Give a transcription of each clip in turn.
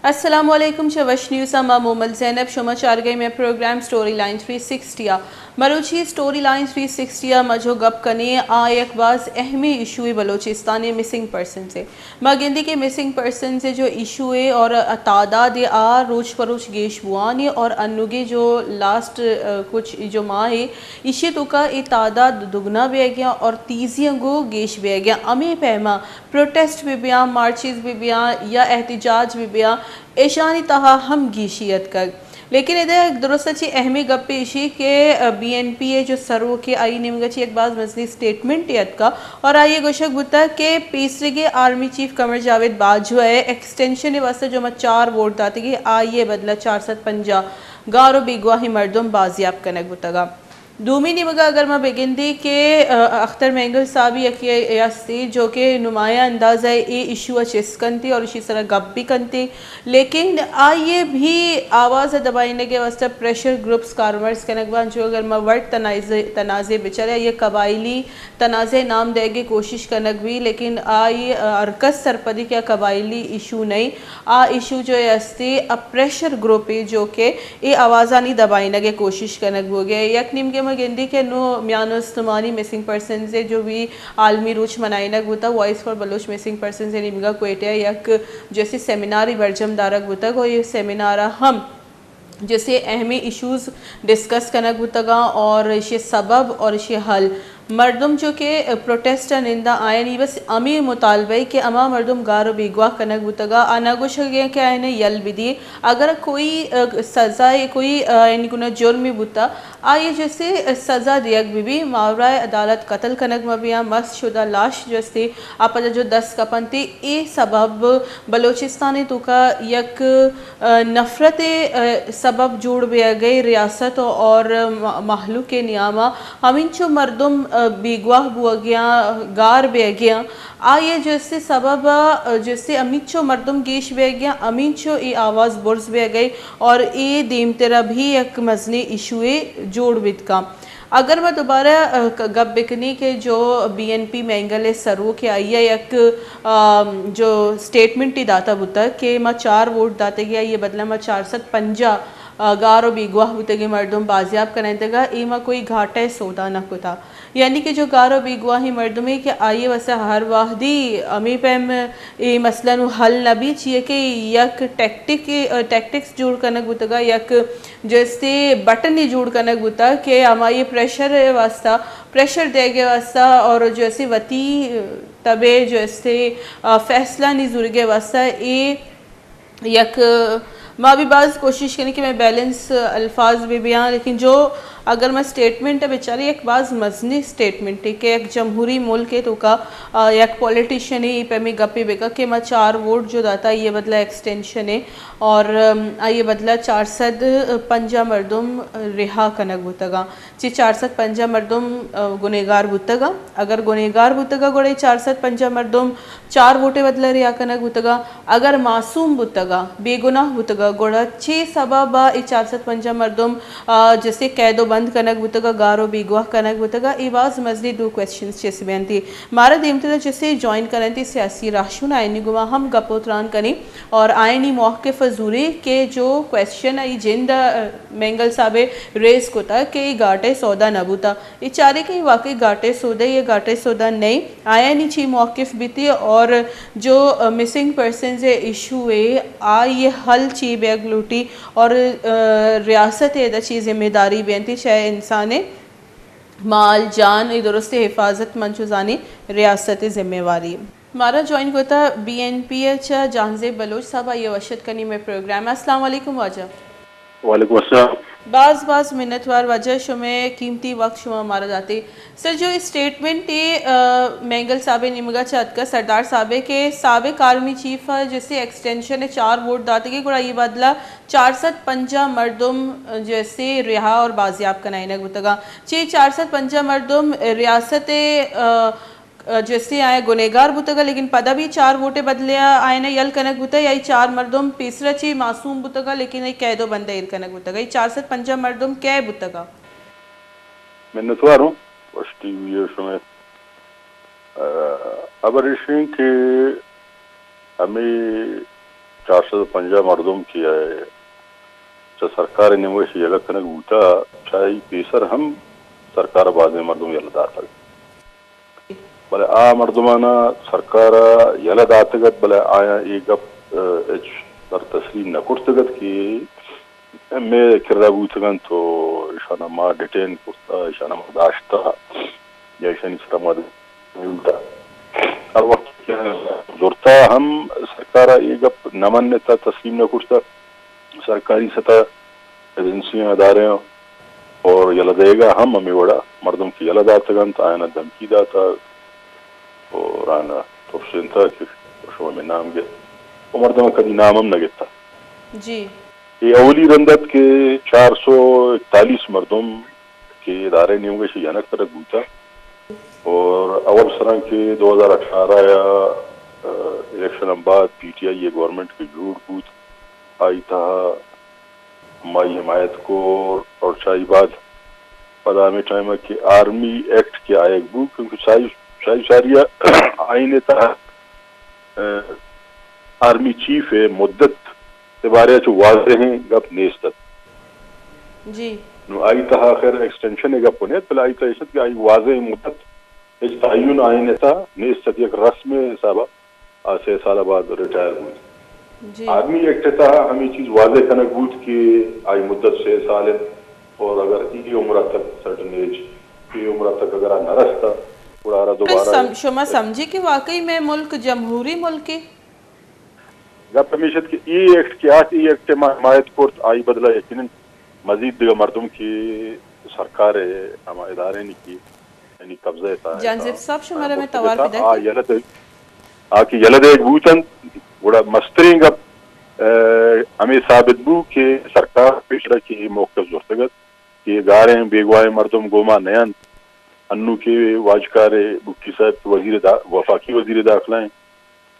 السلام علیکم، چہ وش نیوز ءَ ما مومل زینب، شما چارگئی مئے program story line three sixty ءَ۔ مروچی سٹوری لائن تھری سکسٹی ءَ ما جو گپ کنیں، آ یک باز اہمیں ایشوے بلوچستان ءِ مسنگ پرسنز ءِ۔ ما گندی کہ مسنگ پرسنز ءِ جو ایشوے اور تعداد آ روچ پہ روچ گیش بوانی اور انوگی جو لاسٹ، آ، کچھ جو ماہ ہے، ایشی توکا اے تعداد دگنا بیگیا اور تیزی انگو گیش بیگیا۔ ہمے پیما پروٹیسٹ بہ بیاں، مارچز بہ بیاں یا احتجاج بہ بیاں، ایشانی تہا ہم گیشی اتکگ۔ لیکن ادا یک درست چی اہمی گپے ایشی کہ بی این پی ءِ جو سروکے، آئی نیمگا چی یک باز مزنی سٹیٹمنٹ اتکا اور آئی گوشگ بوتا کہ پیسریگیں آرمی چیف قمر جاوید باجوہ ءِ ایکسٹینشن ءِ واسطہ جو ما چار ووٹ داتگی، آئی ءِ بدلہ چار سد پنجاہ گار و بیگواہیں مردم بازیاب کنگ بوتگا۔ دومی نیمگا اگر ما بگندی کہ، آ، اختر مینگل صاحب یکے استی جو کہ نمایاں اندازہ اے ایشو ءَ چست کنتی اور اشی سرا گپ بھی کنتی، لیکن آئی ءَ بھی آواز ءِ دبائینگ ءِ واسطہ پریشر گروپس کارمرز کنگ بان، جو اگر ما وڈ تنازع، تنازع بچارے، آئی ءَ قبائلی تنازع نام دئیگ ءِ کوشش کنگ بی، لیکن آئی، آ، ہرکس سرپدی کہ آ قبائلی ایشو نہیں، آ ایشو جو استی آ پریشر گروپے جو کہ اے آوازانی دبائینگ ءِ کوشش کنگ بوگے۔ یک نیمگے ما گندی کہ نو میان استمانی مسنگ پرسنز ءِ جو بھی عالمی روچ منائینگ بوتا، voice for Baloch missing persons ءِ نیمگا کوئٹہ ءَ یک جیسے سیمینارے برجم دارگ بوتگ اور یہ سیمینار ہم جیسے اہمی ایشوز ڈسکس کنگ بوتگاں اور اشی سبب اور اشی حل۔ مردم جو کہ پروٹیسٹ ءَ نندا، آیانی بس ہمے مطالبہ کہ ہما مردم گار و بیگواہ کنگ بوتگا، آ نہ گوشگ ءَ کہ آیاں یل بدی۔ اگر کوئی، آ، سزا، کوئی، آ، یعنی گناہ جرمی بوتا، آئی جیسے سزا دیگ بہ بی، ماورائے عدالت قتل کنگ مہ بیاں، مست شدہ لاش جیسے آ پدا جو دست کپنتی، اے سبب بلوچستان توکا یک، آ، نفرت، آ، سبب جوڑ بیگئے ریاست اور م-، مہلوک نیاما۔ ہمینچو مردم، آ، بیگواہ بوگیاں، گار بیگیاں۔ آئی ءِ جستے سبب ءَ جستے ہمینچو مردم گیش بیگیاں، ہمینچو اے آواز برز بیگئے اور اے دیمترا بھی یک مزنیں ایشوے جوڑ بیت کاں۔ اگر ما دوبارہ، آ، ک-، گپ بکنی کہ جو بی این پی مینگل ءِ سروک ءَ آئی ءَ یک، آ، جو سٹیٹمنٹے داتا بوتگ کہ ما چار ووٹ داتگی، آئی ءِ بدلا ما چار سد پنجاہ، آ، گار و بیگواہ بوتگیں مردم بازیاب کنائینتگا، اے ما کوئی گھاٹہ ءِ سودا نہ کتا۔ یعنی کہ جو گار و بیگواہیں مردمے کہ آئی ءِ واسطہ ہر وہدی ہمے پیم اے مسئلہ نوں حل نہ بیت، چیا کہ یک ٹیکٹک، ٹیکٹکس جوڑ کنگ بوتگا، یک جستے بٹنے جوڑ کنگ بوتگ کہ ہمائی پریشر ءِ واسطہ، پریشر دیگ ءِ واسطہ اور جستے وتی تبے جستے، آ، فیصلہ نی زورگ ءِ واسطہ اے یک، ما بھی باز کوشش کنیں کہ مئے بیلنس الفاظ بہ بیاں، لیکن جو اگر ما سٹیٹمنٹ ءَ بچاریں، یک باز مزنیں سٹیٹمنٹے کہ یک جمہوری ملک ءِ توکا، آ، یک پولیٹیشنے اے پیمیں گپے بکا کہ ما چار ووٹ جو داتا، آئی ءِ بدلا ایکسٹینشنے اور، ام، آئی ءِ بدلا چار سد پنجاہ مردم رہا کنگ بوتگاں۔ چہ چار سد پنجاہ مردم، آ، گنہگار بوتگاں۔ اگر گنہگار بوتگاں، گڑا اے چار سد پنجاہ مردم چار ووٹ ءِ بدلا رہا کنگ بوتگاں۔ اگر معصوم بوتگاں، بے گناہ بوتگاں، گڑا چے سبب ءَ اے چار سد پنجاہ مردم، آ، جسے قید و بند کنگ بوتگاں، گار و بیگواہ کنگ بوتگاں؟ اے باز مزنیں دو کوئسچنز چست بینتی۔ مارا دیمترا جسے جوائن کننتی سیاسی رہشون، آیانی گوما ہم گپ و تران کنیں اور آیانی موقف زوریں کہ جو کوئسچن ءَ اے جند ءَ مینگل صاحب ءَ ریز کتا کہ اے گاٹے سودا نہ بوتا۔ اے چارے کہ اے واقعی گاٹے سودہ یا گاٹے سودا نہیں، آیانی چی موقف بیتی اور جو، آ، مسنگ پرسنز ءِ ایشو ءِ آئی ءِ حل چی بیگ لوٹی اور، آ، ریاست ءِ ادا چی ذمہ داری بینتی، چاہے انسان ءِ مال، جان ءِ درست حفاظت من چو زانی ریاست ءِ ذمہ واری۔ مارا جوائن کتا بی این پی ءِ چہ جہانزیب بلوچ صاحب، آئی ءَ وش اتک کنی مئے پروگرام ءَ۔ السلام علیکم واجہ۔ وعلیکم السلام۔ باز باز منتوار واجہ، شمئے قیمتی وقت شما مارا داتے۔ سر، جو اسٹیٹمنٹ ءَ، آ، مینگل صاحب ءِ نیمگا چہ اتکا، سردار صاحب ءِ کہ سابق آرمی چیف ءَ جسے ایکسٹینشن ءِ چار ووٹ داتگی، گڑا اے بدلا چار سد پنجاہ مردم جسے رہا اور بازیاب کنائینگ بوتگا۔ چے چار سد پنجاہ مردم ریاست ءِ، آ، جستے آیاں گنہگار بوتگا، لیکن پدا بھی چار ووٹ ءِ بدلے ءَ آیاں یل کنگ بوتگ، یا اے چار مردم پیسرا چی معصوم بوتگا، لیکن اے قید و بند ءَ ایر کنگ بوتگا۔ اے چار سد پنجاہ مردم کئے بوتگا؟ منتوار ہوں، وش ٹی وی ءِ شمئے۔ آ، خبر ایش ایں کہ ہمے چار سد ءُ پنجاہ مردم کہ چہ سرکار ءِ نیمگ ءَ یلہ کنگ بوتہ، چہ آئی پیسر ہم سرکار ءَ بازیں مردم یلہ داتگ۔ بلے آ مردماناں سرکار ءَ یلہ داتگ ات، بلے آیاں اے گپ، ءَ، ہچبر تسلیم نہ کرتگ ات کہ مئے کرا بوتگ انت ءُ ایشاناں ما ڈیٹین کرتہ، ایشاناں ما داشتہ یا ایشانی سرا ما زورتہ۔ ہر وقت کہ زرتہ ہم سرکار ءَ اے گپ نہ منتہ، تسلیم نہ کرتہ۔ سرکاری سطح ایجنسیاں، ادارے اور یلہ دئیگ ءَ ہم ہمے وڑا مردم کہ یلہ داتگ انت، آیاناں دھمکی داتگ اور آیاناں ترسینتگ کہ شما ہمے نام گپت۔ او مردم کدی نام ہم نہ گپتہ۔ جی۔ اے اولی رند ات کہ چار سو اکتالیس مردم کہ ادارہ نیمگ ءَ یلہ کنگ بوتہ اور اول سراں کہ دو ہزار اٹھارہ ءَ، ءَ، الیکشن ءَ بعد پی ٹی آئی ءِ گورنمنٹ کہ جوڑ بوت، آئی تہا ما حمایت کور اور چہ آئی بعد پدا ہمے ٹائم ءَ کہ آرمی ایکٹ کہ آیگ بو، کیونکہ شاہی، شاہی شاری ءَ آئین ءِ تہا، ءَ، آرمی چیف ءِ مدت ءِ بارے ءَ چو واضحیں گپ نیست ات۔ جی۔ نو آئی تہا خیر ایکسٹینشن ءِ گپ نیت، بلے آئی تہا ایش ات کہ آئی واضح مدت ہچ تعین آئین ءِ تہا نیست ات، یک رسم ءِ حساب ءَ آ سے سال ءَ بعد ریٹائر بوت۔ جی۔ آرمی ایکٹ ءِ تہا ہمے چیز واضح کنگ بوت کہ آئی مدت سے سال انت اور اگر اے عمر ءَ تک سرٹن ایج، اے عمر ءَ تک اگر آ نہ رستہ، گڑا آرا دوبارہ سم-، شما سمجھی کہ واقعی مئے ملک جمہوری ملکے؟ گپ ہمیش ات کہ اے ایکٹ کہ آت، اے ایکٹ ءَ ما حمایت کرت، آئی بدلہ یقیناً مزید دگہ مردم کہ سرکار ءِ ہما ادارے نی کہ یعنی قبضہ ءِ تہا جہانزیب صاحب، شمارا مئے توار پیداک آ یلہ دے-، آ کہ یلہ دیگ بوت انت، گڑا مستریں گپ، ءَ، ہمے ثابت بو کہ سرکار پیش را کہ اے موقف زرتگ ات کہ گاریں بیگواہیں مردم گوما نہ انت۔ انو کہ واجکار بگٹی صاحب کہ وزیر دا-، وفاقی وزیر داخلہ ہیں،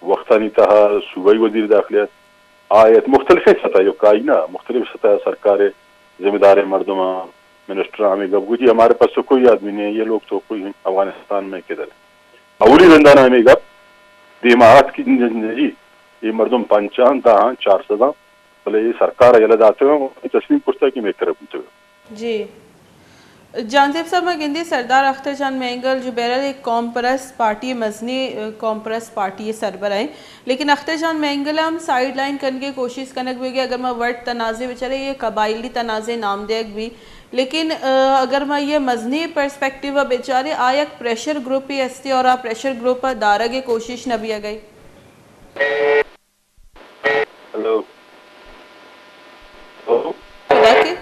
وقتانی تہا صوبائی وزیر داخلہ ات، آیت مختلفیں سطح، یکائی نہ، مختلف سطح سرکار ءِ ذمہ داریں مردماں، منسٹراں ہمے گپ گوشی، ہمارے پاس تو کوئی آدمی نہیں ہے، یہ لوگ تو کوئی افغانستان میں کدھر ہے۔ اولی رندانا ہمے گپ دیما آت کہ جی، اے مردم پنچاں، دہاں، چار سداں، بلے اے سرکار ءَ یلہ داتگ ءُ تسلیم کرتگ کہ مئے کرا بوتگ۔ جی۔ جہانزیب صاحب، ما گندی سردار اختر جان مینگل جو بہرحال ایک قوم پرست پارٹی مزنی، قوم پرست پارٹی سربراہ ہیں، لیکن اختر جان مینگل ہم سائیڈ لائن کنگے کوشش کنگ بیگے۔ اگر ما وڈ تنازع بچارے، یہ قبائلی تنازع نام دیگ بھی، لیکن، آ، اگر ما یہ مزنی پرسپیکٹیو بچارے، آ یک پریشر گروپ ہی استے اور آ پریشر گروپ دارگ کوشش نہ بیگے۔ ہیلو۔ ہیلو۔ خدا کے۔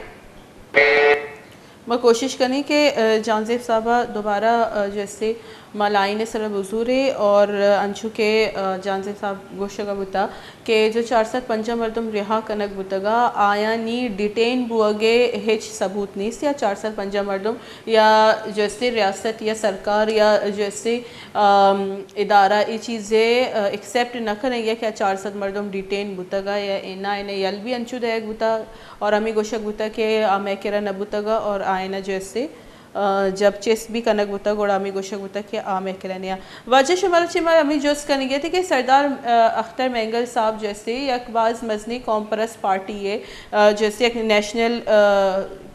ما کوشش کنیں کہ، آ، جہانزیب صاحب ءَ دوبارہ، آ، جو استے ما لائن ءِ سرا بزورے اور، آ، انچو کہ، آ، جہانزیب صاحب گوشگ ءَ بوتا کہ جو چار سد پنجاہ مردم رہا کنگ بوتگ ءَ، آیانی ڈیٹین بوگ ءِ ہچ ثبوت نیست یا چار سد پنجاہ مردم یا جو استے ریاست یا سرکار یا جو استے، آم، ادارہ اے چیزے، آ، ایکسپٹ نہ کنگ ءَ کہ آ چار سد مردم ڈیٹین بوتگ ءَ یا انا، انا یل بھی انچو دئیگ بوتا اور ہمے گوشگ بوتا کہ آ مئے کرا نہ بوتگ ءَ اور آئینا جو استے، آ، جب چست بھی کنگ بوتا گڑا ہمے گوشگ بوتا کہ آ مئے کرا نیا۔ واجہ شمارا چہ ما ہمے جست کنگی ات کہ سردار، آ، اختر مینگل صاحب جو استے یک باز مزنی قوم پرست پارٹی ہے، آ، جو استے یک نیشنل، آ،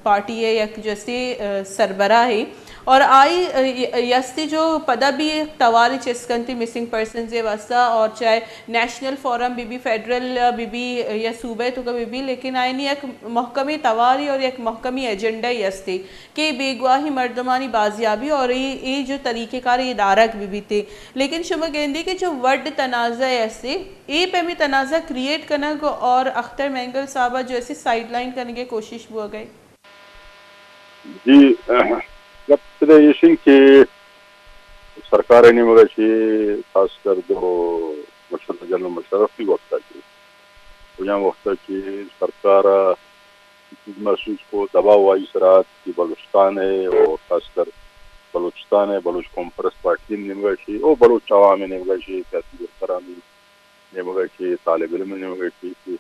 پارٹی ہے، یک جو استے، آ، سربراہ ہے۔ اور آئی، آ، ی-، یستی جو پدا بھی تواری چست کنتی مسنگ پرسنز ءِ واسطہ اور چاہے نیشنل فورم بی بی، فیڈرل بی بی یا صوبہ تو کا بی بی، لیکن آئینی یک محکمی تواری اور یک محکمی ایجنڈا ہی استی کہ بیگواہی مردمانی بازیابی اور اے، اے جو طریقہ کار اے دارگ بی بیتے۔ لیکن شما گندی کہ جو وڈ تنازع استی، اے پیمی تنازع کریئیٹ کنگ اور اختر مینگل صاحبہ جو استی سائیڈ لائن کنگے کوشش بو گئے۔ جی، گپ پدا ایش انت کہ سرکار ءِ نیمگ ءَ چہ خاص کر دو مشرف، جنرل مشرف ءِ وقت ءَ چہ، کجام وقت ءَ چہ سرکار ءَ چیز محسوس کو، دباؤ آئی سرا ات کہ بلوچستان ءِ اور خاص کر بلوچستان ءِ بلوچ قوم پرست پارٹی ءِ نیمگ ءَ چہ او بلوچ عوام ءِ نیمگ ءَ چہ سیاسی ورکرانی نیمگ ءَ چہ، طالب علم ءِ نیمگ ءَ چہ کہ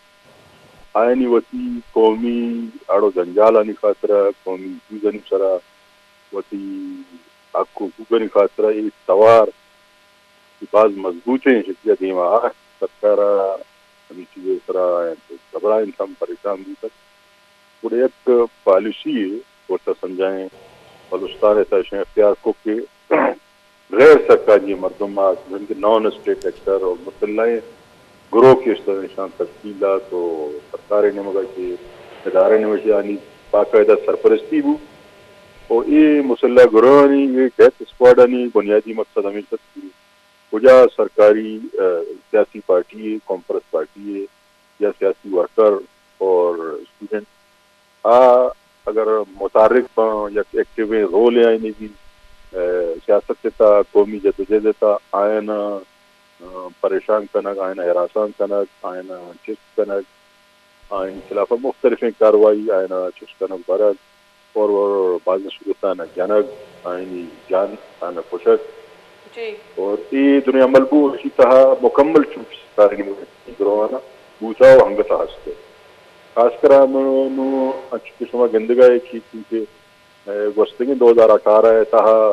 آیانی وتی قومی اڑ و جنجالانی خاطرا، قومی ایشوزانی سرا، وتی حق و حقوقانی خاطرا اے توار کہ باز مضبوطیں، ایشی ءَ دیما آ سرکار ءَ کمیٹی ءِ سرا انت، گھبرائینت ہم پریشان بوتگ۔ گڑا یک پالیسی یے گوشت سنجائیں بلوچستان ءِ تہا اشیں اختیار کو کہ غیر سرکاری مردم آ، یعنی کہ نان اسٹیٹ ایکٹر اور مطلع گروہ کہ اشتہ اشان تشکیل دات و سرکار ءِ نیمگا چہ ادارہ ءِ نیمگا چہ آنی باقاعدہ سرپرستی بو۔ و اے مسلح گروہانی، اے ڈیتھ اسکواڈانی بنیادی مقصد ہمیش ات کہ کجا سرکاری، آ، سیاسی پارٹی یے، قوم پرست پارٹی یے یا سیاسی ورکر اور اسٹوڈنٹ آ اگر متحرک باں، یک ایکٹیویں رولے آئینی بی، آ، سیاست ءِ تہا، قومی جدوجہد ءِ تہا آیانا، آ، پریشان کنگ، آیانا ہراسان کنگ، آیانا چست کنگ، آیانی خلاف مختلفیں کاروائی آیانا چست کنگ برگ اور، اور بازیں صورتانا جنگ، آیانی جان آنا کشگ۔ جی۔ اور اے دنیا عمل بو، اشی تہا مکمل چوش سرکاری گروہانا بوتا و ہنگتا ہستے۔ خاص کر ہم نو انچو کہ شما گندگا ہے کہ چونکہ، اے، گوستگیں دو ہزار اٹھارہ ءِ تہا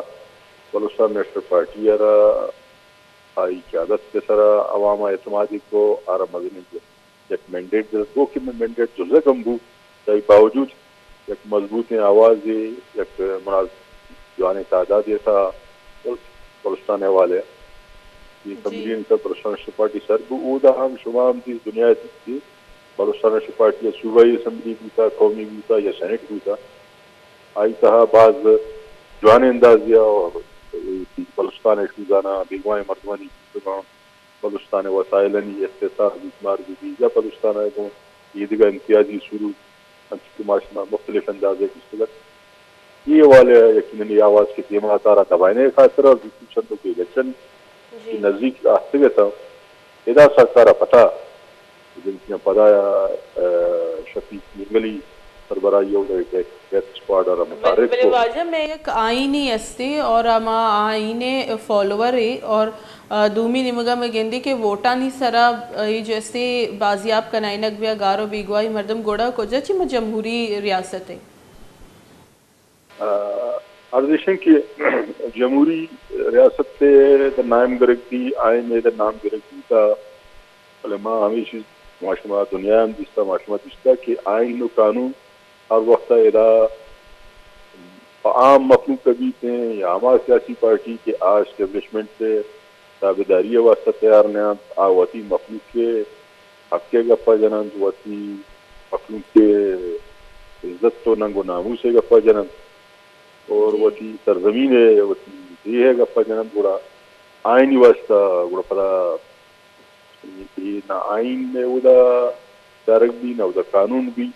بلوچستان نیشنل پارٹی ءَ را آئی قیادت ءِ سرا عوام ءَ اعتمادی کو، آرا مزنیں یک مینڈیٹ دات، گو کہ مینڈیٹ دزگ ہم بو، تئی باوجود یک مضبوطیں آوازے، یک مناسب جوانیں تعدادے تہا بلوچستان ءِ حوالہ ءَ۔ اے جی۔ اسمبلی انت بلوچستان نیشنل پارٹی سر بو، اودا ہم شما ہم دیست، دنیا ءَ دیست کہ بلوچستان نیشنل پارٹی ءِ صوبائی اسمبلی بوتا، قومی بوتا یا سینیٹ بوتا، آئی تہا باز جوانیں اندازے ءَ اور بلوچستان ءِ ایشوزانا، بیگواہیں مردمانی ایشوزانا، بلوچستان ءِ وسائلانی استحصال بیت مار بہ بیت یا بلوچستان ءَ گوں ایدگہ امتیازی سلوک، انچو کہ ما شما مختلف اندازے گوشتگ ات۔ اے حوالہ ءَ یقیناً اے آواز کہ دیما ات آرا دبائینگ ءِ خاطر ءَ اور دومی چندو کہ الیکشن جی۔ نزدیک آتکگ ات، ادا سرکار ءَ پتا ایجنسیاں پدا، آ، شفیق مینگل ءِ سربراہی ءَ اودا ڈیتھ، ڈیتھ اسکواڈ ءَ را بل-، متحرک بلے کو۔ واجہ مئے یک آئینے استے اور ہما آئین ءِ فالوور اے اور، آ، دومی نیمگا مئے گندے کہ ووٹانی سرا، آ، اے جو استے بازیاب کنائینگ بیا گار و بیگواہی مردم، گڑا کجا چی ما جمہوری ریاست اے؟ آ، عرض ایش انت کہ جمہوری ریاست ءِ در نام گرگ بی، آئین ءِ در نام گرگ بی تا، بلے ما ہمے چیز ما شما دنیا ہم دیستا، ما شما دیستا کہ آئین و قانون ہر وقت ادا پہ عام مخلوق ءَ بیت ایں یا ہما سیاسی پارٹی کہ آ اسٹیبلشمنٹ ءِ تابعداری ءِ واستہ تیار نہ انت، آ وتی مخلوق ءِ حق ءِ گپ ءَ جن انت، وتی مخلوق ءِ عزت و ننگ و ناموس ءِ گپ ءَ جن انت اور جی۔ وتی سرزمین ءِ، وتی ڈیھ ءِ گپ ءَ جن انت، گڑا آئینی واستہ گڑا پدا اے نہ آئین ءِ اودا چارگ بی، نہ اودا قانون بی،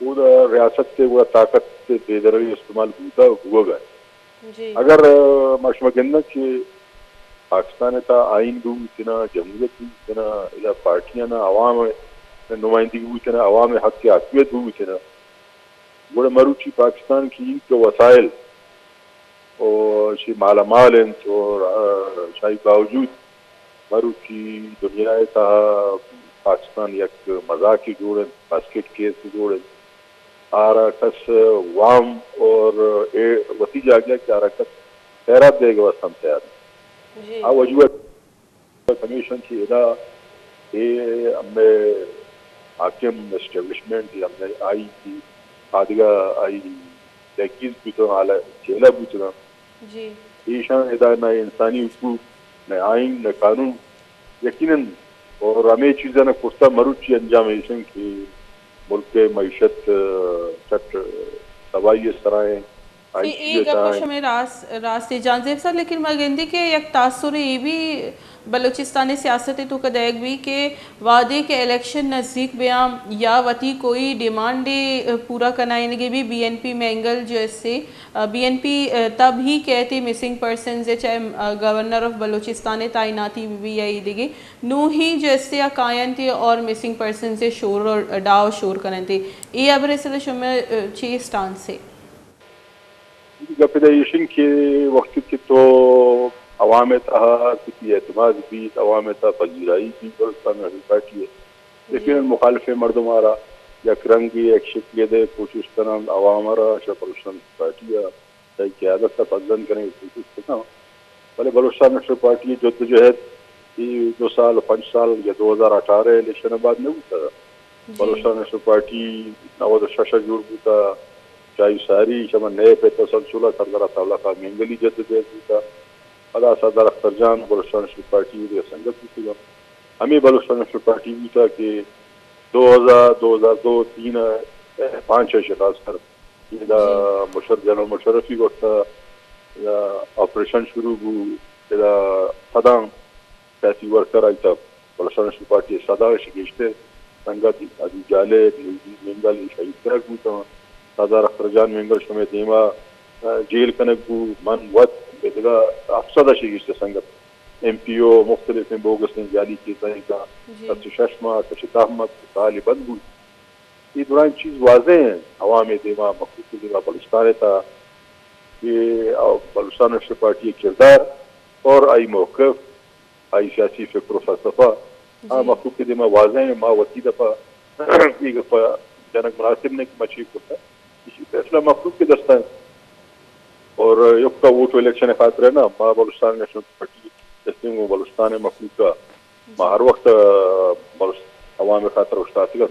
اودا ریاست ءِ گڑا طاقت ءِ بے درگی استعمال بوتا و بوگ ءَ۔ جی۔ اگر، آ، ما شما گنداں کہ پاکستان ءِ تہا آئین بہ بوتنا، جمہوریت بہ بوتنا، یا پارٹیاں عوام ءِ نمائندگی بہ بوتنا، عوام ءِ حق ءِ حاکمیت بہ بوتنا، گڑا مروچی پاکستان کہ اینکہ وسائل و چہ مالا مال انت و، آ، شاہی باوجود مروچی دنیا ءِ تہا پاکستان یک مذاقے جوڑ انت، باسکٹ کیس جوڑ انت۔ آرا کس وام اور اے وتی جاگہ کہ آرا کس خیرات دیگ ءِ واستہ ہم تیار انت۔ جی۔ آ وجوہ ہمیش انت کہ ادا اے ہمے حاکم اسٹیبلشمنٹ یا ہمے آئی کہ آدگہ آئی دگیز بوتن، حالا جیلہ بوتن۔ جی۔ ایشان ادا نہ انسانی حقوق، نہ آئین، نہ قانون۔ یقیناً اور ہمے چیزانا کرتا مروچی انجام ایش انت کہ ملک ءِ معیشت، آ، چٹ تباہی ءِ سرا انت۔ اے، آئی اے سی ءِ گپ تہا انت۔ شمئے راست، راست اے جان زیب صاحب، لیکن ما گندی کہ یک تاثر اے بھی بلوچستان ءِ سیاست ءِ توکا دئیگ بی کہ وہدے کہ الیکشن نزدیک بیاں یا وتی کوئی ڈیمانڈے پورا کنائینگے بی، بی این پی مینگل جو اسے، بی این پی تب ہی کئیت مسنگ پرسنز ءَ، چاہے گورنر آف بلوچستان ءِ تعیناتی بہ بی یا ایدگہ، نوں ہی جو اسے آ کاینت اور مسنگ پرسنز ءِ شور اور ڈاہ و شور کننت۔ اے ہبرے سرا شمئے چی اسٹانس اے؟ گپ ادا ایش انت کہ وقتی کہ تو عوام ءِ تہا کسی اعتماد بیت، عوام ءِ تہا پذیرائی بیت، بلوچستان نیشنل پارٹی ءِ، جی۔ یقیناً مخالفیں مردم آرا یک رنگے، یک شکلے دے کوشش کننت، عوام ءَ را شہ بلوچستان نیشنل پارٹی ءَ، شہ قیادت ءَ پسند کنگ ءِ کوشش کننت۔ بلے بلوچستان نیشنل پارٹی ءِ جدوجہد اے دو سال، پنچ سال یا دو ہزار اٹھارہ الیکشن ءَ بعد نہ بوتگ۔ جی۔ بلوچستان نیشنل پارٹی نود و شش ءَ جوڑ بوتگ، چاہی ساری چہ من نیب ءِ تسلسل ءَ سردار عطا اللہ خان مینگل ءِ جدوجہد بوتگ۔ پدا سردار اختر جان بلوچستان نیشنل پارٹی ءِ سنگت بوتگ۔ ہمے بلوچستان نیشنل پارٹی بوتگ کہ دو ہزار، دو ہزار دو، تین ءَ، پانچ ءَ خاص کر ادا جی۔ مشرف، جنرل مشرف ءِ وقت ءَ ادا آپریشن شروع بو، ادا سداں سیاسی ورکر آئی تہ بلوچستان نیشنل پارٹی ءِ سداں اش گیشتر سنگت عزیز جالب، نوزی مینگل اش شہید کنگ بوتاں۔ سردار اختر جان مینگل شمئے دیما، آ، جیل کنگ بو، من وت بدگہ ہفت سد اش گیشتر سنگت ایم پی او مختلفیں بوگسیں جعلی کیسانی تہ جی۔ کس شش ماہ، کس دہ ماہ، کس سالے بند بوت۔ اے درائیں چیز واضح ایں عوام ءِ دیما، مخلوق ءِ دیما، بلوچستان ءِ تہ کہ بلوچستان نیشنل پارٹی ءِ کردار اور آئی موقف، آئی سیاسی فکر و فلسفہ آ جی۔ مخلوق ءِ دیما واضح ایں۔ ما وتی دپا اے گپ ءَ جنگ مناسب نہ کہ ما چی کرتہ، ایشی فیصلہ مخلوق ءِ دست ءَ ایں۔ اور ایوک ءَ ووٹ و الیکشن ءِ خاطر ءَ نہ، ما بلوچستان نیشنل پارٹی دست ایں گوں بلوچستان ءِ مخلوق ءَ۔ ما ہر وقت، آ، بلوچ-، عوام ءِ خاطر اوشتاتگ ات۔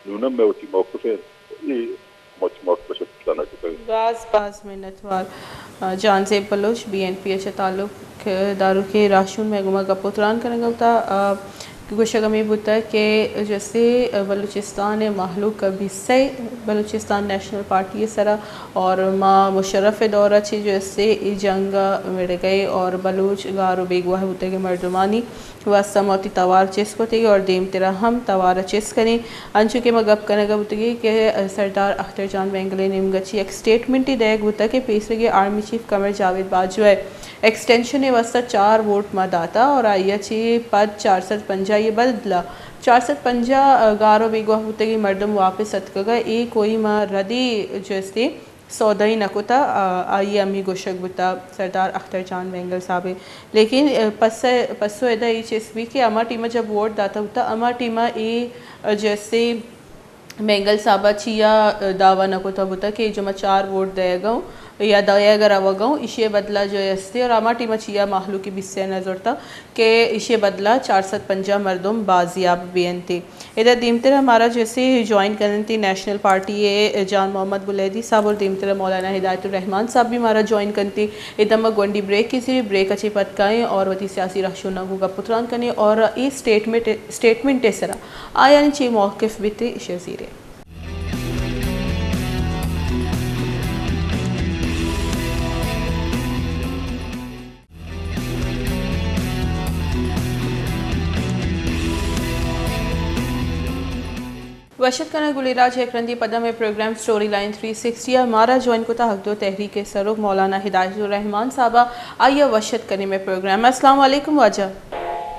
نون ہم مئے وتی موقف ایں، اے وتی موقف ءَ چہ پچھلا نہ کتگ۔ باز، باز منتوار، آ، جہانزیب بلوچ، بی این پی ءَ چہ تعلق داروکیں راہشون مئے گوما گپ و تران کنگ ءَ بوتگ، آ، گوشگ ہمے بوتگ کہ جیسے بلوچستان ءِ مہلوک ءَ بیسہ بلوچستان نیشنل پارٹی ءِ سرا اور ما مشرف ءِ دور ءَ چہ جیسے اے جنگ ءَ مڑگ ءَ اور بلوچ گار و بیگواہ بوتگیں مردمانی واستہ ما وتی توار چست کتگ اور دیمترا ہم توار ءَ چست کنیں۔ انچو کہ ما گپ کنگ ءَ بوتگیں کہ سردار اختر جان مینگل ءِ نیمگ ءَ چہ یک اسٹیٹمنٹے دئیگ بوتگ کہ پیسریگیں آرمی چیف قمر جاوید باجوہ ءَ ایکسٹینشن ءِ واستہ چار ووٹ ما داتا اور آئی ءَ چہ پد چار سد پنجاہ ءِ بدلا چار سد پنجاہ گار و بیگواہ بوتگیں مردم واپس اتکگ ءَ، اے کوئی ما ردی جو استے سودائی نہ کتا، آ، آئی ءِ ہمے گوشگ بوتا سردار اختر جان مینگل صاحب ءِ۔ لیکن، آ، پس-، پسو ادا اے چست بی کہ ہما ٹیم ءَ جب ووٹ داتا بوتا، ہما ٹیم ءَ اے، آ، جو استے مینگل صاحب ءَ چیا دعویٰ نہ کتہ بوتہ کہ جو ما چار ووٹ دئیگ ءَ اوں یا دئیگ ءَ روگ ءَ اوں، ایشی ءِ بدل ءَ جو استے اور ہما ٹیم ءَ چیا مہلوک ءِ بیسہ ءَ نہ زرتہ کہ ایشی ءِ بدل ءَ چار سد پنجاہ مردم بازیاب بہ انت۔ ادا دیمتر ءَ مارا جو استے جوائن کن انت نیشنل پارٹی ءِ جان محمد بلیدی صاحب اور دیمتر ءَ مولانا ہدایت الرحمان صاحب بھی مارا جوائن کنت۔ ادا ما گونڈی بریک ءِ زیریں، بریک ءَ چہ پد کائیں اور وتی سیاسی رہشوناں گوں گپ و تران کنیں اور اے اسٹیٹمنٹ، اسٹیٹمنٹ ءِ سرا آیانی چے موقف بیت، ایشی ءَ زیریں۔ وش اتک کناں گلیں راج، یک رندے پدا مئے program story line three sixty ءَ مارا جوائن کتا حق دو تحریک ءِ سروک مولانا ہدایت الرحمان صاحب ءَ، آئی ءَ وش اتک کنیں مئے پروگرام۔ السلام علیکم واجہ۔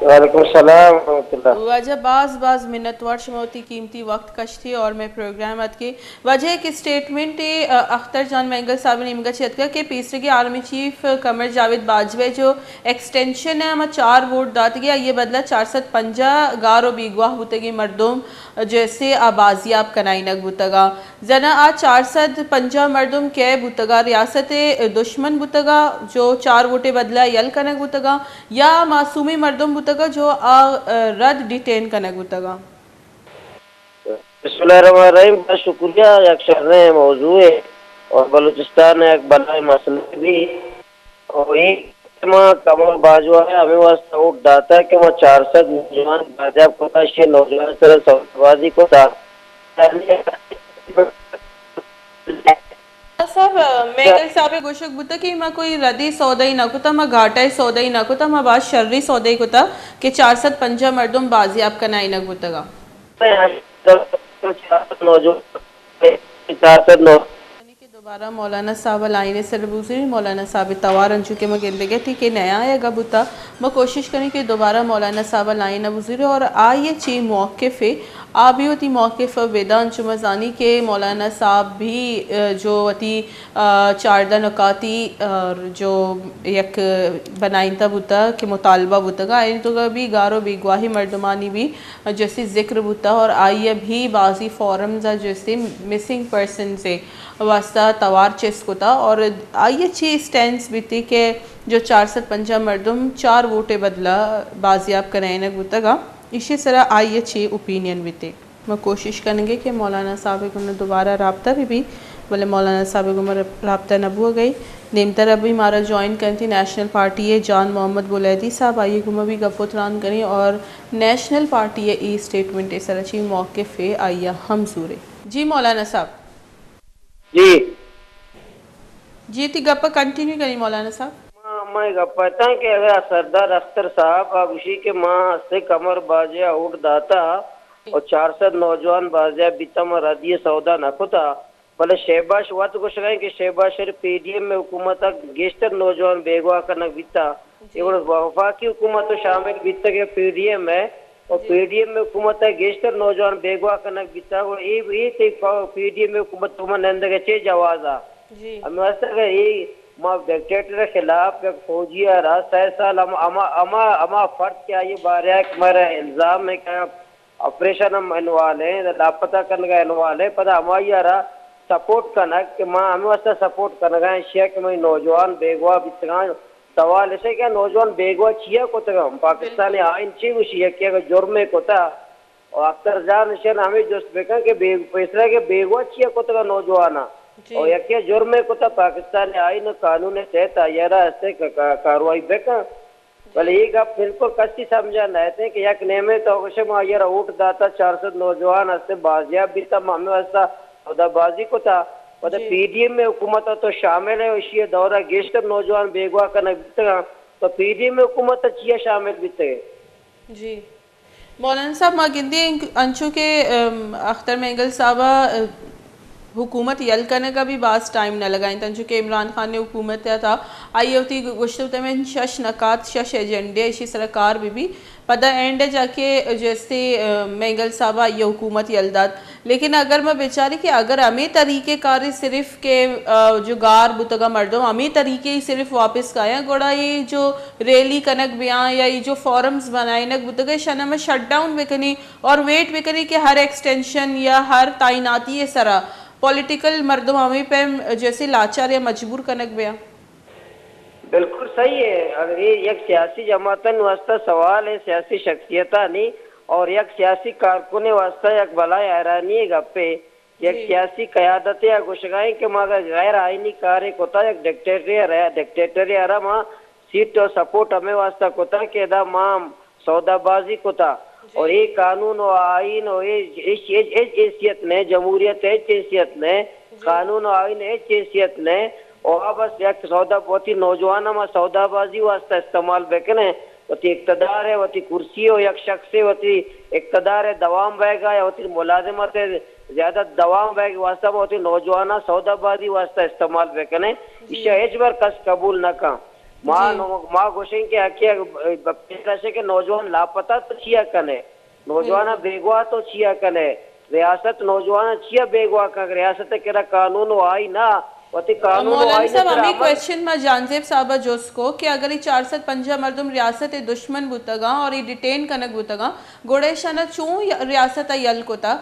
وعلیکم السلام ورحمۃ اللہ۔ واجہ باز باز منتوار شما وتی قیمتی وقت کشتے اور مئے پروگرام اتکے۔ واجہ یک اسٹیٹمنٹ ءَ، آ، اختر جان مینگل صاحب ءِ نیمگ ءَ چہ اتکگ کہ پیسریگیں آرمی چیف قمر جاوید باجوہ ءَ جو ایکسٹینشن ءَ ہما چار ووٹ داتگیں، آئی ءِ بدل ءَ چار سد پنجاہ گار و بیگواہ بوتگیں مردم جو استے آ بازیاب کنائینگ بوتگاں۔ زاناں آ چار سد پنجاہ مردم کئے بوتگاں؟ ریاست ءِ دشمن بوتگاں جو چار ووٹ ءِ بدل ءَ یل کنگ بوتگاں یا معصومیں مردم بوتگاں جو آ، آ، رد ڈیٹین کنگ بوتگاں؟ بسم اللہ الرحمن الرحیم۔ بس شکریہ، یک شریں موضوع ہے اور بلوچستان ءِ یک بلائیں مسئلہ بھی۔ اور یہ ما کمال باجوہ ءَ ہمے واسطہ ووٹ داتا کہ ما چار سد نوجوان بازیاب کتا، شے نوجوان سر سودابازی کتا۔ صاحب، مینگل صاحب ءِ گوشگ بوتا کہ ما کوئی ردی سودائی نہ کتا، ما گھاٹائی سودائی نہ کتا، ما باز شری سودائی کتا کہ چار سد پنجاہ مردم بازیاب کنائینگ بوتگا۔ چار سد نوجوان، چار سد نو۔ کہ دوبارہ مولانا صاحب ءَ لائن ءِ سر بگزیری، مولانا صاحب ءِ توار انچو کہ ما گندگ ءَ تی کہ نیا آیگ ءَ بوتا، ما کوشش کنیں کہ دوبارہ مولانا صاحب ءَ لائن ءَ بگزیری اور آئی ءِ چی موقف ہے، آ بھی وتی موقف ءَ بدان۔ چو ما زانی کہ مولانا صاحب بھی، آ، جو وتی، آ، چاردہ نکاتی، آ، جو یک بنائینتا بوتا کہ مطالبہ بوتگا، آئی تو بھی گار و بیگواہی مردمانی بھی جیسے ذکر بوتا اور آئی ءَ بھی بازی فورمز ءَ جیسے مسنگ پرسنز ءِ واسطہ توار چست کتا اور آئی ءِ چی اسٹینس بیتی کہ جو چار سد پنجاہ مردم چار ووٹ ءِ بدلا بازیاب کنائینگ بوتگ ءَ، ایشی ءِ سرا آئی ءِ چے اوپینین بیت؟ ما کوشش کنگ ءَ کہ مولانا صاحب ءَ گوں دوبارہ رابطہ بہ بی، بلے مولانا صاحب ءَ گوں ما رابطہ نہ بوگ ءَ۔ دیمتر ءَ بی مارا جوائن کنتی نیشنل پارٹی ءِ جان محمد بلیدی صاحب، آئی ءَ گوں ما بی گپ ءُ تران کنی اور نیشنل پارٹی ءِ اے اسٹیٹمنٹ ءِ سرا چی موقف ءَ آئی ءَ ہم زورے۔ جی مولانا صاحب۔ جی۔ جی، تئی گپ ءَ کنٹینیو کنی مولانا صاحب۔ ما، ما اے گپ ءَ اتاں کہ اگر سردار اختر صاحب ءَ گوشی کہ ما سے کمر بازی ءَ ووٹ داتا جی۔ اور چار سد نوجوان بازیاب بیتا، ما ردی ءِ سودا نہ کتا، بلے شہباز وت گوشگ ءَ کہ شہباز شریف پی ڈی ایم ءِ حکومت ءَ گیشتر نوجوان بیگواہ کنگ بیتا۔ جی۔ اے وڑ وفاقی حکومت ءَ شامل بیتگ ءَ پی ڈی ایم ءَ، اور جی۔ پی ڈی ایم ءِ حکومت ءَ گیشتر نوجوان بیگواہ کنگ بیتا، اور اے، اے تئی پا-، پی ڈی ایم ءِ حکومت ءَ ما نندگ ءَ چے جواز ءَ؟ جی۔ ہمے واسطہ کہ اے ما ڈکٹیٹر ءِ خلاف یک فوجی ءَ را سئے سال ہم-، ہما، ہما، ہما فرد کہ آئی ءِ بارہ ءَ کہ مارا الزام ہے کہ آپریشن ہم انوالو ہیں، لاپتہ کنگ ءَ انوالو ہیں، پدا ہمائی ءَ را سپورٹ کنگ کہ ما ہمے واسطہ سپورٹ کنگ ءَ ایں، ایشی ءَ کہ مئے نوجوان بیگواہ بیتگاں۔ سوال ایش ہے کہ نوجوان بیگواہ چیا کتگاں؟ پاکستان ءِ آئین چی گوشی؟ یکے اگر جرمے کتا، اور اختر جان ایشی ءَ ہمے جست بکن کہ بے-، پیسرا کہ بیگواہ چیا کتگاں نوجواناں؟ جی۔ اور یکے جرمے کتا، پاکستان ءِ آئین ءُ قانون ءِ تحت آئی ءَ را ہستے کا-، کا-، کاروائی بکن۔ بلے اے گپ بالکل کسی سمجھا نہ اتیں کہ یک نیمے تو گوشے ما آئی ءَ را ووٹ داتا، چار سد نوجوان ہستے بازیاب بیتا، ما ہمے واسطہ سودا بازی کتا۔ پدا جی۔ پی ڈی ایم ءِ حکومت ءَ تو شامل ہے، ایشی ءِ دور ءَ گیشتر نوجوان بیگواہ کنگ بیتگاں، تو پی ڈی ایم ءِ حکومت ءَ چیا شامل بیتگے؟ جی۔ مولانا صاحب، ما گندیں انچو کہ، ام، اختر مینگل صاحب ءَ، ام، حکومت یل کنگ ءَ بھی باز ٹائم نہ لگائینت، انچو کہ عمران خان نے حکومت ءَ تھا، آئی ءَ وتی گوشتہ بوتہ من شش نکات، شش ایجنڈے ایشی سرا کار بہ بی، پدا اینڈ ءَ جا کہ جیسے، ام، مینگل صاحب ءَ آئی ءَ حکومت یل دات۔ لیکن اگر ما بچاری کہ اگر ہمے طریقہ کار صرف کہ، آ، جو گار بوتگا مردم ہمے طریقے صرف واپس کایاں، گڑا یہ جو ریلی کنگ بیاں یا یہ جو فورمز بنائینگ بوتگا، ایشاں ما شٹ ڈاؤن بکنی اور ویٹ بکنی کہ ہر ایکسٹینشن یا ہر تعیناتی سرا پولیٹیکل مردم ہمے پیم جیسے لاچار یا مجبور کنگ بیاں۔ بالکل صحیح ہے۔ اگر یہ یک سیاسی جماعتن واسطہ سوال ہے، سیاسی شخصیتانی اور یک سیاسی کارکنے واسطہ یک بلائیں حیرانی گپے۔ یک جی۔ سیاسی قیادتے ءَ گوشگا ایں کہ ما اگر غیر آئینی کارے کتا، یک ڈکٹیٹرے ءَ را، ڈکٹیٹرے ءَ را ما سیٹ ءُ سپورٹ ہمے واسطہ کتا کہ ادا ما سودا بازی کتا۔ جی۔ اور اے قانون ءُ آئین ءُ اے ہچ، ہچ، ہچ حیثیت نہ، جمہوریت ءِ ہچ حیثیت نہ، جی۔ قانون ءُ آئین ءِ ہچ حیثیت نہ۔ اور آ بس یک سودا، وتی نوجواناں ما سودا بازی واسطہ استعمال بکنیں۔ وتی اقتدار ءَ، وتی کرسی ءَ، یک شخصے وتی اقتدار ءِ دوام بئیگ ءَ یا وتی ملازمت ءِ زیادہ دوام بئیگ ءِ واسطہ ما وتی نوجواناں سودا بازی واسطہ استعمال بکنیں، جی۔ ایشی ءَ ہچبر کس قبول نہ کن۔ ما جی۔ نو-، ما گوشیں کہ اکے پیسرا شے کہ نوجوان لاپتہ تو چیا کنے؟ نوجواناں بالکل۔ بیگواہ تو چیا کنے؟ ریاست نوجواناں چیا بیگواہ کنگ؟ ریاست ءِ کرا قانون ءُ آئین ءَ، وتی قانون ءُ مولانا آئین ءِ صاحب، سرا ہمیں عمل۔ کوشچن ما جہانزیب صاحب ءَ جست کو کہ اگر یہ چار سد پنجاہ مردم ریاست ءِ دشمن بوتگاں اور یہ ڈیٹین کنگ بوتگاں، گڑا ایشانا چون ریاست ءَ یل کتا؟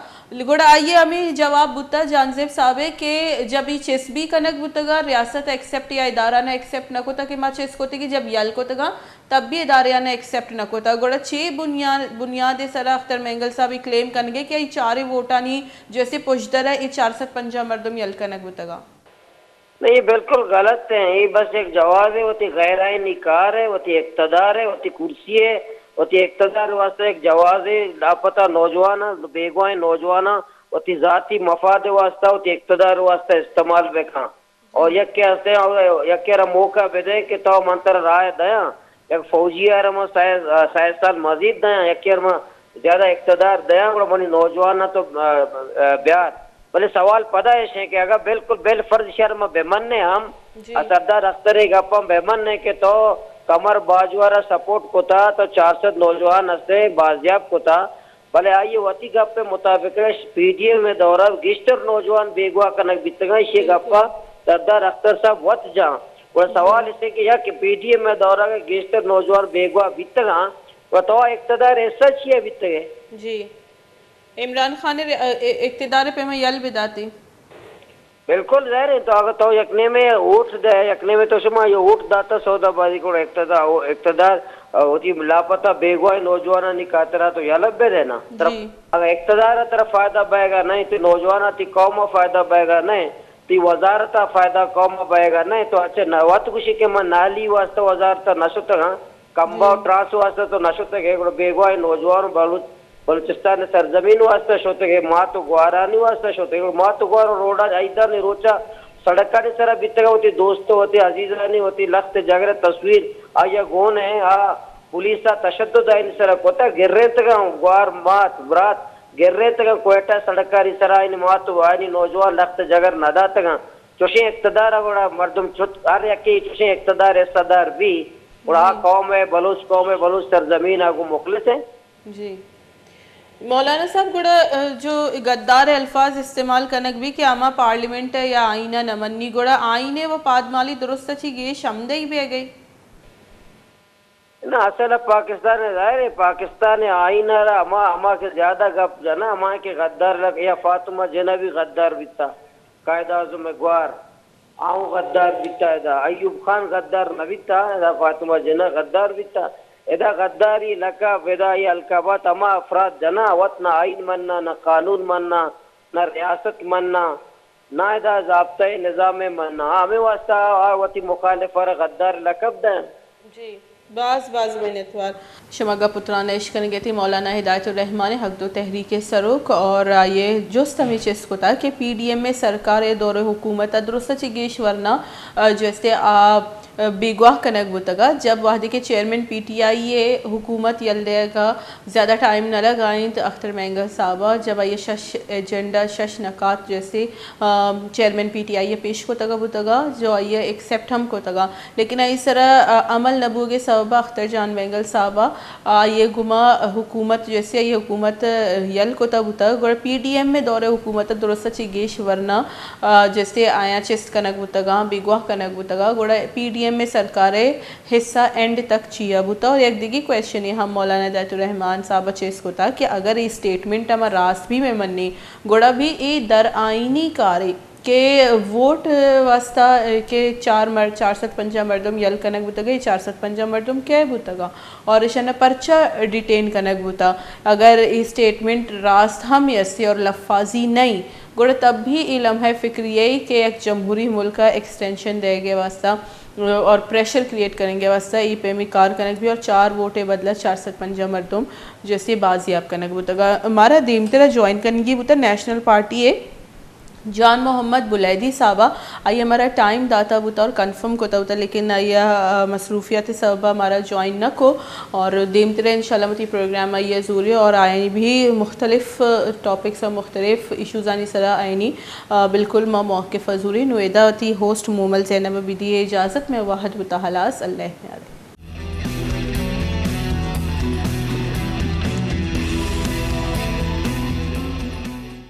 گڑا آئی ءِ ہمیں جواب بوتا جہانزیب صاحب ءِ کہ جب یہ چست بھی کنگ بوتگاں، ریاست ایکسپٹ یا ادارہ نے ایکسپٹ نہ کتا کہ ما چست کتگی، جب یل کتگاں، تب بھی ادارے آناں ایکسپٹ نہ کتا۔ گڑا چے بنیاد، بنیاد ءِ سرا اختر مینگل صاحب اے کلیم کنگے کہ اے چاریں ووٹانی جیسے پژدر ءَ اے چار سد پنجاہ مردم یل کنگ بوتگاں؟ نہیں، اے بالکل غلط ہے۔ اے بس یک جوازے، وتی غیر آئینی کار ہے، وتی اقتدار ہے، وتی کرسی ہے، وتی اقتدار واسطہ یک جوازے، لاپتہ نوجواناں، بیگواہیں نوجواناں وتی ذاتی مفاد واسطہ وتی اقتدار واسطہ استعمال بکن۔ اور یکے ہستے، یکے را موقع بدے کہ تو من ترا راہ دیاں، یک فوجی ءَ را من سئے، سئے سال مزید دیاں، یکے را من زیادہ اقتدار دیاں، گڑا منی نوجواناں تو، آ، آ، بیار۔ بلے سوال پدا ایش ہیں کہ اگر بالکل بالفرض شر من بہ منیں ہم، جی۔ سردار اختر ءِ گپاں بہ منیں کہ تو قمر باجوہ را سپورٹ کتا، تو چار سد نوجوان ہستے بازیاب کتا، بلے آئی ءِ وتی گپ ءِ مطابق ءَ پی ڈی ایم ءِ دور ءَ گیشتر نوجوان بیگواہ کنگ بیتگاں، ایشی ءِ گپ ءَ سردار اختر صاحب وت جاں۔ گڑا سوال ایش کہ یک پی ڈی ایم ءِ دور ءَ گیشتر نوجوان بیگواہ بیتگاں، گڑا تو اقتدار ءِ حصہ چیا بیتگے؟ جی، عمران خان ءِ ر-، ا-، ا-، اقتدار ءِ پیما یل بداتی۔ بالکل ظاہر ہے، تو اگر تو یک نیمے ووٹ دے، یک نیمے تو شما یہ ووٹ داتا سودا بازی کو اقتدار، اقتدار، آ، وتی لاپتہ بیگواہ نوجوانانی خاطرہ تو یلہ بہ دینا۔ جی۔ اگر اقتدار طرف فائدہ بئے گا نہیں تو نوجوان تی قوم فائدہ بئے گا نہیں، تی وزارت فائدہ قوم بئے گا نہیں تو اچھا نہ وت گوشی کہ من نالی واسطہ وزارت نہ شتگاں، کمبا و جی۔ ٹراس واسطہ تو نہ شتگے، گڑا بیگواہ نوجوان بلوچ بلوچستان سرزمین واسطہ شتگے، مات و گوارانی واسطہ شتگے۔ مات و گوار و روڈا عیدانی روچا سڑکانی سرا بیتگا، وتی دوست، وتی عزیزانی، وتی لخت جگر تصویر آیا گون ہے، آ پولیسا تشدد آئین سرا کتا، گرینتگا گوار مات برات گرینتگا کوئٹہ سڑکانی سرا آئین مات و آئینی نوجوان لخت جگر نداتگا۔ چوشیں اقتدار گڑا مردم چت، ہر یکی چوشیں اقتدار حصہ دار بی، گڑا آ جی۔ قوم ہے، بلوچ قوم ہے، بلوچ سرزمین آ گو مخلص ہے۔ جی۔ مولانا صاحب، گڑا، ا، جو غدار الفاظ استعمال کنگ بی کہ ہما پارلیمنٹ ہے یا آئینہ نہ منی، گڑا آئینے و پادمالی درست چی گیش ہمدئی بی گئی؟ نہ، اصل پاکستان ہے، ظاہر ہے، پاکستان آئینہ را ہما، ہما کہ زیادہ گپ جنا، ہما کہ غدار لگ، یا فاطمہ جناح بھی غدار بیتا، قائد اعظم گوار۔ آؤں غدار بیتا ادا، ایوب خان غدار نہ بیتا، ادا فاطمہ جناح غدار بیتا۔ ادا غداری لقب، ادا یہ القابات ہما افراد جنا، وت نہ آئین مننا، نہ قانون مننا، نہ ریاست مننا، نہ ادا ضابطہ نظام مننا۔ ہمیں واسطہ آ وتی مخالف را غدار لقب دیں۔ جی۔ باز باز منتوار۔ شما گپ و تران اش کنگے تھی مولانا ہدایت الرحمان حق دو تحریک سروک اور آئیے جست ہمیں چست کتا کہ پی ڈی ایم اے سرکار اے دور حکومت ء درست چی گیش ورنا، ا، جستے آ، ا، بیگواہ کنگ بوتگا۔ جب وہدے کہ چیئرمین پی ٹی آئی اے حکومت یل دیگا زیادہ ٹائم نہ لگائیں تو اختر مینگل صاحبہ جب آئیے شش ایجنڈا، شش نکات جستے آ، چیئرمین پی ٹی آئی ء پیش کتگ بوتگ ء جو آئی ء ایکسپٹ ہم کتگ ء، لیکن آئی سرا، آ، عمل نہ بوگ ء سبب ء اختر جان مینگل صاحب ء آئی ء گما حکومت جیسے آئی حکومت یل کتگ بوتگ، گڑا پی ڈی ایم ء دور ء حکومت ء درست ء چہ گیش ورنا، آ، جیسے آیاں چست کنگ بوتگ ء، بیگواہ کنگ بوتگ ء، گڑا پی ڈی ایم ء سرکار ء حصہ اینڈ تک چیا بوتا؟ اور یک دگی کوئسچنے ہم مولانا ہدایت الرحمان صاحب ء چست کتا کہ اگر اے اسٹیٹمنٹ ہما راست بھی میں منی، گڑا بھی اے در آئینی کارے کہ ووٹ واسطہ کہ چار مر-، چار سد پنجاہ مردم یل کنگ بوتگے، چار سد پنجاہ مردم کئے بوتگا اور اشانا پرچا ڈیٹین کنگ بوتا؟ اگر اے اسٹیٹمنٹ راست ہم یسے اور لفاظی نہیں، گڑا تب بھی اے لمحہ فکری ہے کہ یک جمہوری ملک ء ایکسٹینشن دے گے واسطہ اور پریشر کریئیٹ کنگ ء واسطہ اے پیمی کار کنگ بھی اور چار ووٹ ء بدلہ چار سد پنجاہ مردم جیسے بازیاب کنگ بوتگا۔ مارا دیمترا جوائن کنگی بوتا نیشنل پارٹی ء جان محمد بلیدی صاحبہ، آئی ہمارا ٹائم داتا بوتا اور کنفرم کتا بوتا، لیکن آئی، آ، مصروفیات سبب ہمارا جوائن نہ کو اور دیمترا انشاءاللہ متی پروگرام آئی زوری اور آئی بھی مختلف ٹاپکس اور مختلف ایشوزانی سرا آئینی، آ، بالکل ما موقف زوری۔ نو ادا وتی ہوسٹ مومل زینب بدی اجازت، میں واحد بتا ہلاس، اللہ میارے۔